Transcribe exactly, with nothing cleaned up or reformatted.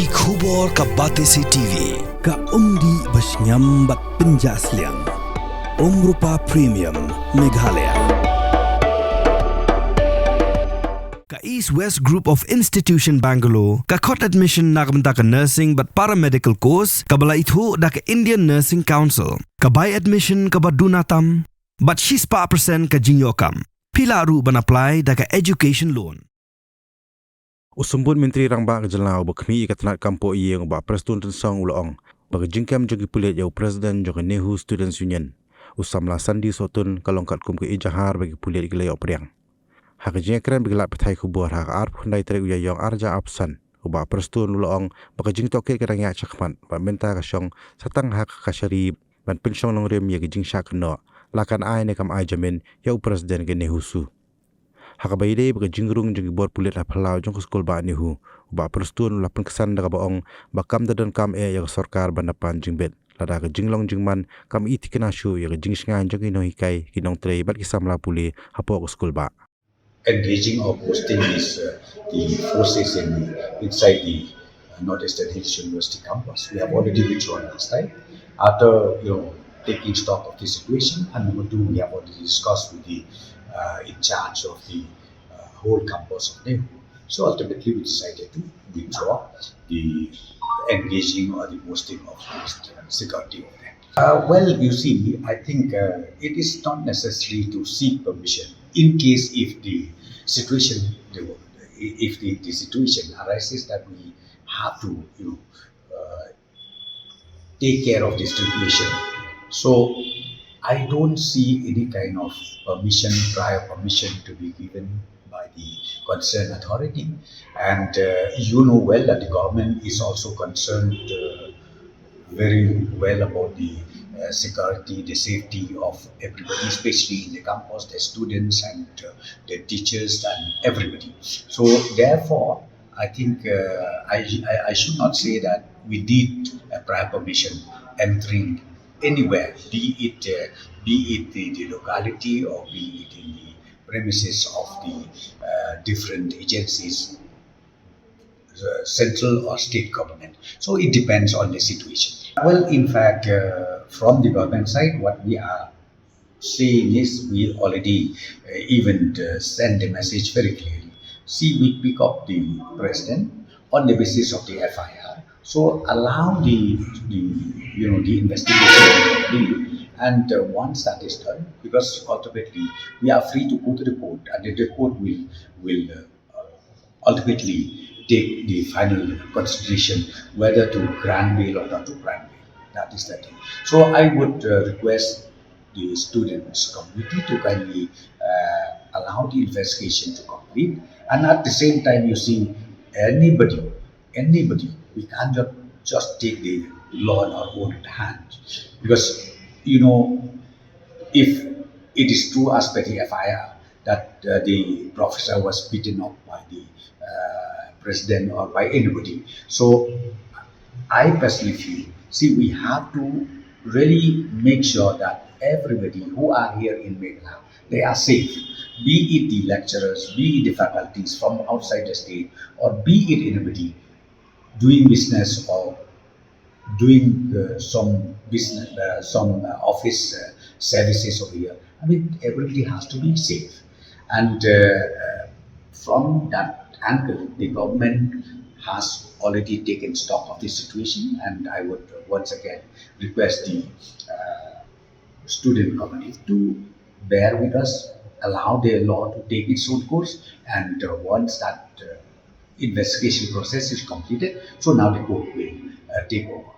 Ki khubor ka Batesi T V, ka umdih ba shngiam bad pynjah sliang. Umrupa Premium, Meghalaya. Ka East West Group of Institution Bangalore, ka khot admission na ka bynta ka nursing bad paramedical course, kaba la ithuh da ka Indian Nursing Council, ka bai admission kaba duna tam, bad shispah percent ka jingïoh kam. Phi lah ruh ban apply da ka education loan. U Symbud Myntri Rangbah ka jylla uba khmih ïa ka tnat kam poh ïing, u Bah Prestone Tynsong, u la ong ba ka jingkem jong ki pulit ïa u President jong ka NEHU Students Union, u samla Sandy Sohtun, ka long katkum ka ijahar ba ki pulit ki la ïoh pdiang. Ha ka jingïakren bad ki lad pathai khubor ha ka arphew khyndai tarik u Ïaïong arhajar arphew san, u Bah Prestone u la ong ba ka jingtohkit ka dang ïaid shakhmat bad mynta ka shong sa tang ha ka kashari ban pynshong nongrim ïa ka jingshah kynnoh, la kan ai ne kam ai jamin ïa u President ka NEHUSU. Ha kaba ïadei bad ka jingrung jong ki bor pulit ha phyllaw jong ka skulbah NEHU, u Bah Prestone u la pynksan da kaba ong ba kam da donkam eh ïa ka sorkar ban da pan jingbit, lada ka jinglong jingman kam i thikna shuh ïa ka jingshngaiñ jong ki nonghikai, ki nongtrei bad ki samla pule hapoh ka skulbah. Engaging or posting these, uh, the forces in, inside the, uh, Northeastern Hills University campus. We have already withdrawn last time. After, you know, taking stock of the situation, and number two, we have already discussed with the, uh, in charge of the, uh, whole campus of NEHU. So ultimately, we decided to withdraw the engaging or the posting of the security over there. Uh, well, you see, I think, uh, it is not necessary to seek permission in case if the situation, if the, the situation arises that we have to, you know, uh, take care of the situation. So I don't see any kind of permission, prior permission to be given by the concerned authority. And, uh, you know well that the government is also concerned, uh, very well about the, uh, security, the safety of everybody, especially in the campus, the students and, uh, the teachers and everybody. So therefore, I think, uh, I, I, I should not say that we need a prior permission entering anywhere, be it, uh, be it the, the locality or be it in the premises of the, uh, different agencies, uh, central or state government. So it depends on the situation. Well, in fact, uh, from the government side, what we are saying is we already, uh, even, uh, send the message very clearly. See, we pick up the president on the basis of the F I R. So allow the, the, you know, the investigation to complete. And, uh, once that is done, because ultimately we are free to go to the court, and the court will, will, uh, ultimately take the final consideration whether to grant bail or not to grant bail. That is the thing. So I would, uh, request the students community to kindly, uh, allow the investigation to complete. And at the same time, you see, anybody, anybody, we can't just, just take the law in our own hands. Because, you know, if it is true as per the F I R that, uh, the professor was beaten up by the, uh, president or by anybody. So I personally feel, see, we have to really make sure that everybody who are here in Meghalaya, they are safe. Be it the lecturers, be it the faculties from outside the state, or be it anybody doing business or doing, uh, some business, uh, some, uh, office, uh, services over here. I mean, everybody has to be safe. And, uh, uh, from that angle, the government has already taken stock of the situation, and I would once again request the, uh, student committee to bear with us, allow the law to take its own course, and, uh, once that, uh, investigation process is completed, so now the court will, uh, take over.